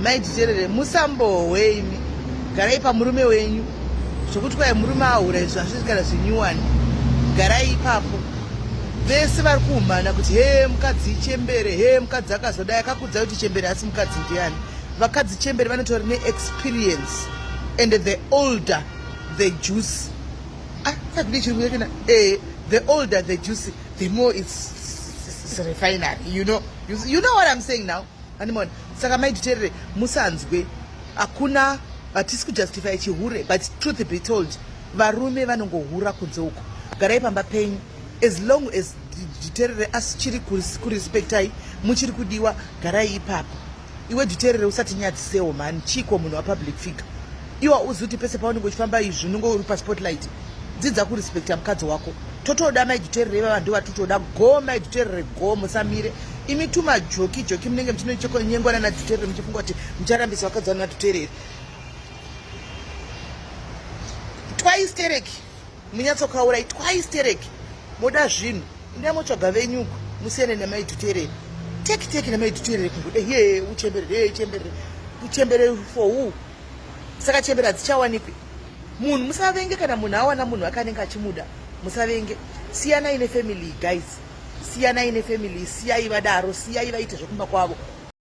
Mai Dhuterere musambohwe imi, garai pamurume wenyu zvokuti kwai murume ahura izvo hazvisi kana zvinyuwani. Garai ipapo. Vese vari kuhumana kuti he mukadzi ichembere, he mukadzi akazodai, akakudza kuti chembere asi mukadzi ndiani? Vakadzi chembere vanotori neexperience and the older the juice. Ah, sakudi chirungu chachona eh, the older the juice the more it's, it's refinery, you know. You know what I'm saying now? Andimona. Saka Mai Dhuterere musanzwe hakuna hatisi kujustify chihure but truth be told varume vanongohura kunze uko. Garai pamba penyu as long as Dhuterere asichiri kurespectai muchiri kudiwa garai ipapo. Iwe Dhuterere usatinyadzisewo mhani chiko munhu wapublic figure. Iwa uzi kuti pese paunenge uchifamba izvi unenge uri paspotlight. Dzidza kurespecta mukadzi wako. Totoda Mai Dhuterere ivava ndovatotoda go Mai Dhuterere go musamire. Imi tuma joki joki munenge muchinonyengwa nana Dhuterere muchifunga kuti mucharambisa vakadzi vana Dhuterere. Twice tereki munyatsokaura twice tereki moda zvinhu indai motsvaga venyu uko musiyane namai Dhuterere. Teki teki namai Dhuterere kungoda ye uchemberere ye chemberere uchembere for who? Saka chembere hadzichawanikwi. Munhu musavenge kana munhu awana munhu wake anenge achimuda musavenge. Siyanai nefamily guys. Siyanai nefamily siyai vadaro siyai vaite zvekumba kwavo.